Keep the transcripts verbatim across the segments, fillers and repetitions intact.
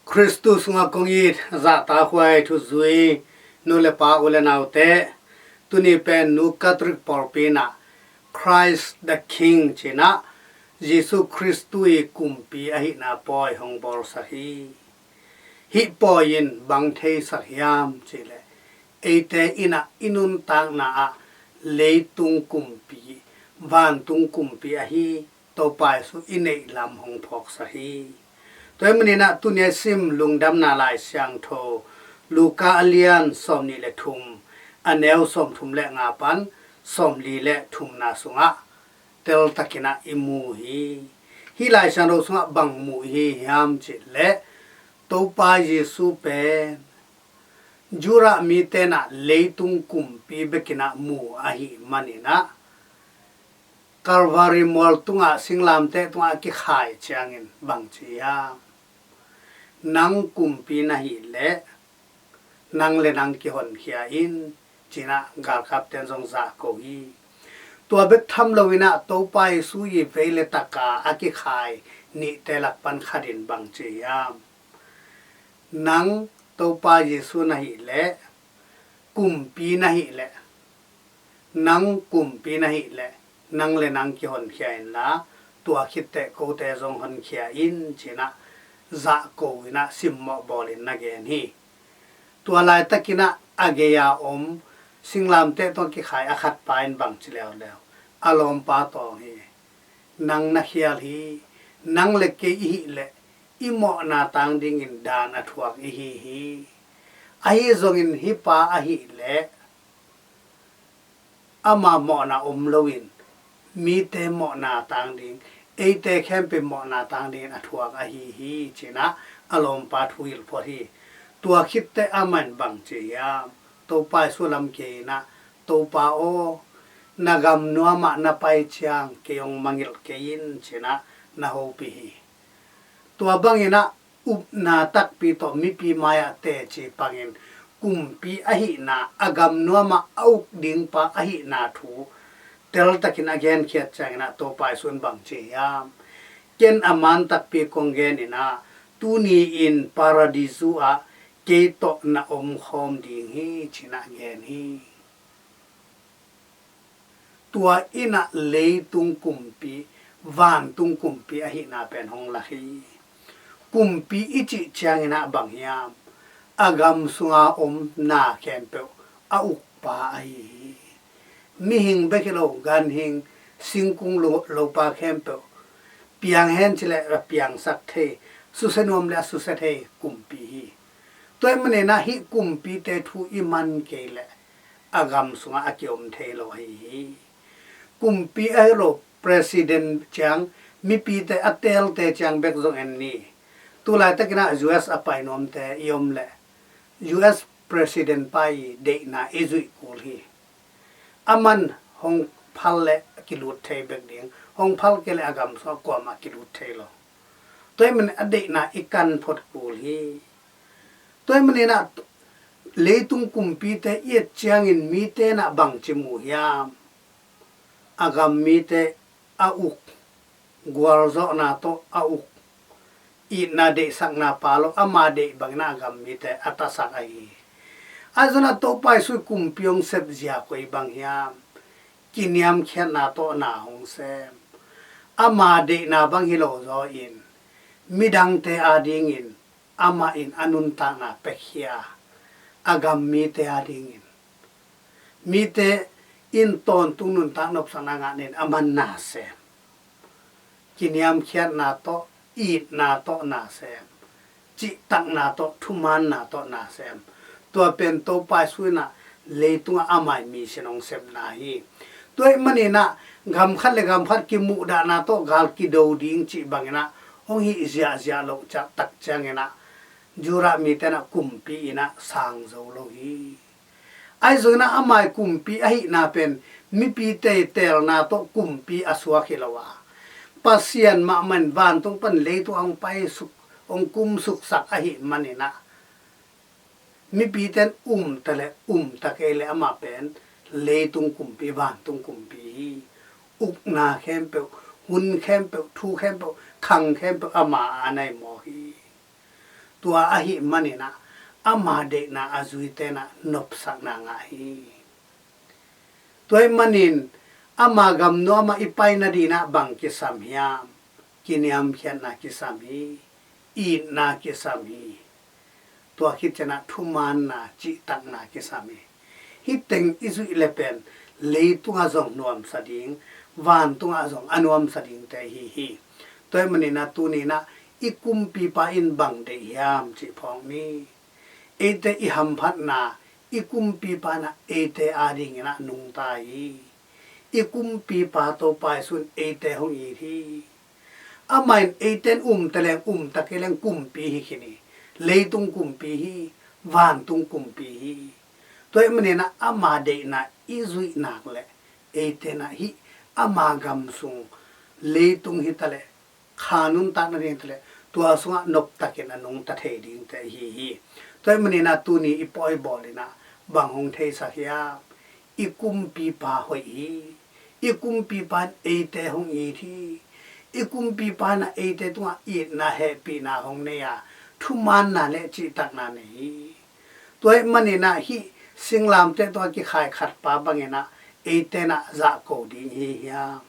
Khristu sungah kong it zahtakhuai thuzui nu le pa, u le naute, tuni pen Nu Katrik pawlpi in ah Christ the King ci-in ah Jesu Khristu i kumpi ahihna pawi hong bawlsak hi. Hih pawi in bang theisak hiam cih leh, eite in ah i nuntakna ah leitung kumpi, vantung kumpi ahi Topa Jesu i neih lam hong phawksak hi. Tua ahih manin ah tuni a sim Lungdamna Lai Siangtho Luka a lian sawmnih le thum, a neu sawmthum le nga pan sawmli le thumna sungah teltakin ah i mu hi. Hih Lai Siangtho sungah bang mu i hi hiam cih leh, Topa Jesu pen Judah mite in ah leitung kumpi bekin ah mu ahih manin ah, Calvary mual tungah, singlamteh tungah a kikhai ciangin bang ci hiam? Nang kumpi na hih leh nang le nang kihonkhia in, ci-in ah galkapten zong zahko hi. Tua bek tham loin ah Topa Jesu i vei le taka a kikhai nihte lak pan khat in bang ci hiam? Nang Topa Jesu na hih leh, kumpi na hih leh, nang kumpi na hih leh, nang le nang kihonkhia inla, tua khit teh kote zong honkhia in, ci-in ah zahko in ah simmawh bawlin na gen hi. Tua laitakin ah a gei-a om, singlamteh tawh kikhai a khatpa in bang ci leuleu, a lawmpa tawng hi. Nang na khial hi. Nang le kei i hih leh, i mawhna tang dingin daan a thuak i hi hi. Ahi zongin hih pa ahih leh, ama mawhna om loin, mite mawhna tang ding, eite khempeuh mawhna tang dingin a thuak ahi hi, ci-in ah a lawmpa thu hilh phot hi. Tua khit teh amah in bang ci hiam? Topa Jesu lam kia in ah, Topa aw, na gam nuamah na pai ciang kei hong mangngilh kei in, ci-in ah na hopih hi. Tua bangin ah upna takpi tawh mipi mai-ah teci pangin, kumpi ahihna, a gam nuamah a uk dingpa ahihna thu teltakin a genkhiat ciangin ah Topa Jesu in bang ci hiam? Ken a man takpi kong gen in ah, tuni-in Paradisu ah kei tawh na omkhawm ding hi, ci-in ah gen hi. Tua in ah leitung kumpi, vantung kumpi ahihna pen hong lak hi. Kumpi i cih ciangin ah bang hiam? A gam sunga om na khempeuh a ukpa ahi hi. Mihing bek hi lo, ganhing, singkung lo, lopa khempeuh, piang hen ci leh a piangsak thei, susia nuam leh a susia thei kumpi hi. Tua ahih manin ah hih kumpite thu i man kei leh, a gam sungah a kiom thei lo ahi hi. Kumpi ahi lo, president ciang, mipite a teelte ciang bek zong en ni. Tulaitakin ah U S a pai nuamte i om leh, U S president pa i deihna i zuih kul hi. Aman hong phal leh kilut thei bek ding, hong phal kei leh a gam sungah kuamah kilut thei lo. Tua ahih manin a deihna i kan phot kul hi. Tua ahih manin ah leitung kumpite i et ciangin mite in ah bangci mu hiam? A gam mite a uk, gualzawhna tawh a uk, itna deihsakna pa lo, ama deih bangin ah a gam mite a tasak ahi hi. Ahi zongin ah Topa Jesu i kumpi hong sep zia koi bang hiam? Kiniamkhiatna tawh na hong sem. Ama deihna bang hi lo zaw in, midangte adingin amah in a nuntakna piakhia, a gam mite adingin, mite in tawntung nuntak nopsakna ngah nin aman na sem. Kiniamkhiatna tawh, itna tawh na sem, cihtakna tawh, thumaanna tawh na sem. Tua pen Topa Jesu in ah leitungah ama i mi sin hong sepna hi. Tua ahih manin ah gam khat le gam khat kimuhdahna tawh gal kido ding cih bangin ah hong hih ziahziah loh ciah tak ciangin ah Judah mite in ah kumpi in ah sang zo lo hi. Ahi zongin ah ama i kumpi ahihna pen mipi teiteelna tawh kumpi a suak hi lo a, Pasian mahmah in vantung pan leitung hong pai suk, hong kumsuksak ahih manin ah mipite in um ta leh um ta kei leh amah pen leitung kumpi, vantung kumpi hi. Ukna khempeuh, hun khempeuh, thu khempeuh, khang khempeuh ama a nei mawk hi. Tua ahih manin ah ama deihna a zuite in ah nopsakna ngah hi. Tua ahih manin ama gamnuam ah i pai nading in ah bang kisam hiam? Kiniamkhiatna kisam hi. Itna kisam hi. Tua khit ciang ah thumaanna, cihtakna kisam hi. Hih teng i zuih le pen leitungah zong nuamsa ding, vantungah zong a nuamsa dingte ihi hi. Tua ahih manin ah tuni in ah i kumpipa in bang deih hiam cih phawk ni. Eite i hamphatna, i kumpipa in ah eite adingin ah nungta hi. I kumpipa Topa Jesu in eite hong it hi. Amah in eite in um ta leng, um ta kei leng kumpi hi khin hi. Leitung kumpi hi, vantung kumpi hi. Tua ahih manin ah ama deihna i zuih nak leh eite in ah hih ama gam sung, leitung hi ta leh, kha nuntakna ding hi ta leh, tua sungah noptakin a nungta thei dingte ihi hi. Tua ahih manin ah tuni i pawi bawl in ah bang hong theisak hiam? I kumpipa hoih hi. I kumpipa in eite hong it hi. I kumpipa in ah eite tungah itna, hehpihna hong nei a, thumaanna le cihtakna nei hi. Tua ahih manin ah hih singlamteh tungah kikhai khatpa bangin ah eite in ah zahko ding ihi hiam?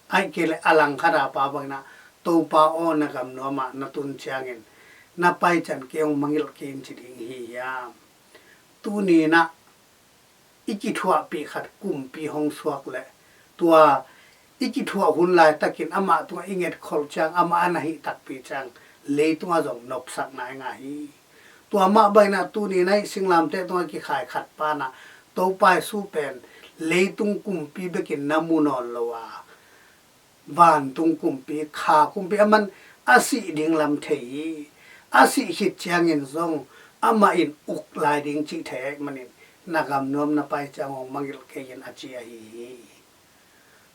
Ahih kei leh a langkhat a pa bangin ah, Topa aw, na gamnuam ah na tun ciangin na pai ciang kei hong mangngilh kei in ci ding ihi hiam? Tuni in ah i kithuahpih khat kumpi hong suak leh, tua i kithuah hun laitakin amah tungah i ngetkholh ciang, amah a na hih takpi ciang leitungah zong nopsakna i ngah hi. Tua mah bangin ah tuni in ah hih singlamteh tungah kikhai khatpa in ah Topa Jesu pen leitung kumpi bekin na mu nawn lo a, vantung kumpi, kha kumpi, aman a sih ding lam thei hi. A sih khit ciangin zong amah in uk lai ding cih thei ahih manin, na gamnuam na pai ciang hong mangngilh kei in, a ci ahi hi.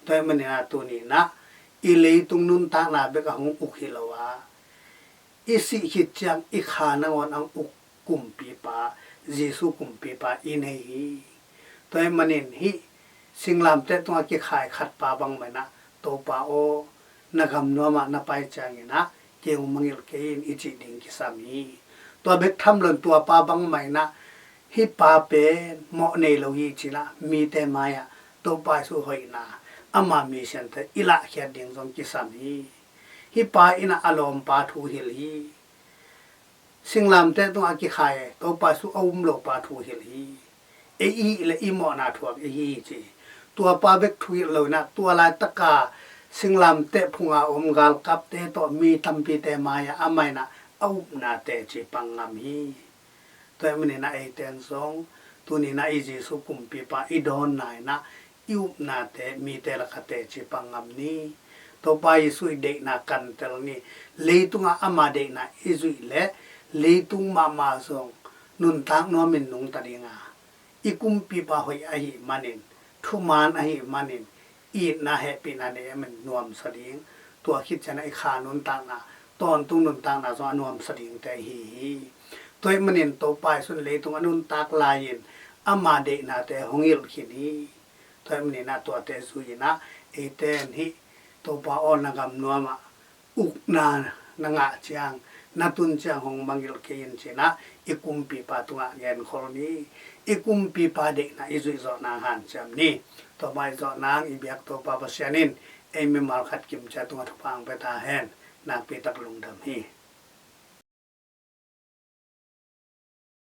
Tua ahih manin ah tuni in ah i leitung nuntakna bek a hong uk hi lo a, i sih khit ciang i kha nangawn a hong uk kumpipa, Jesu kumpipa i nei hi. Tua ahih manin hih singlamteh tungah kikhai khatpa bang mah in ah, Topa aw, na gamnuam ah na pai ciangin ah kei hong mangngilh kei in, i cih ding kisam hi. Tua bek tham loin tua pa bang mah in ah, hih pa pen mawh nei lo hi ci-in ah mite mai-ah Topa Jesu hoihna, ama misiangtho i lahkhiat ding zong kisam hi. Hih pa in ah a lawmpa thu hilh hi. Singlamteh tungah kikhai Topa Jesu a um lo pa thu hilh hi. Ei i hih leh i mawhna thuak i hi hi ci. Tua pa bek thu hilh lo in ah, tua laitaka singlamteh phunga om galkapte tawh mi tampite mai-ah amah in ah a upna teci pang ngam hi. Tua ahih manin ah eite in zong tuni in ah i Jesu kumpipa i dawnna in ah i upnate mite lakah teci pang ngam ni. Topa Jesu i deihna kantel ni. Leitungah ama deihna i zuih leh leitung mahmah zong nuntak nuamin nungta ding a, i kumpipa hoih ahih manin, thuman ahih manin, itna hehpihna nei ahih manin nuamsa ding. Tua khit ciangin ah i kha nuntakna, tawntung nuntakna zong a nuamsa dingte ihi hi. Tua ahih manin Topa Jesu in leitung a nuntak lai-in ama deihnate hong hilh khin hi. Tua ahih manin ah tuate zui-in ah eite in hih Topa aw, na gamnuam ah ukna na ngah ciang, na tun ciang hong mangngilh kei in ci-in ah i kumpipa tungah genkhol ni. I kumpipa deihna i zuih zawh nang hanciam ni. Tua mah i zawh nang i biak Topa Pasian in ei mimal khat kimciat tungah thupha hong pia ta hen. Nakpi tak lungdam hi.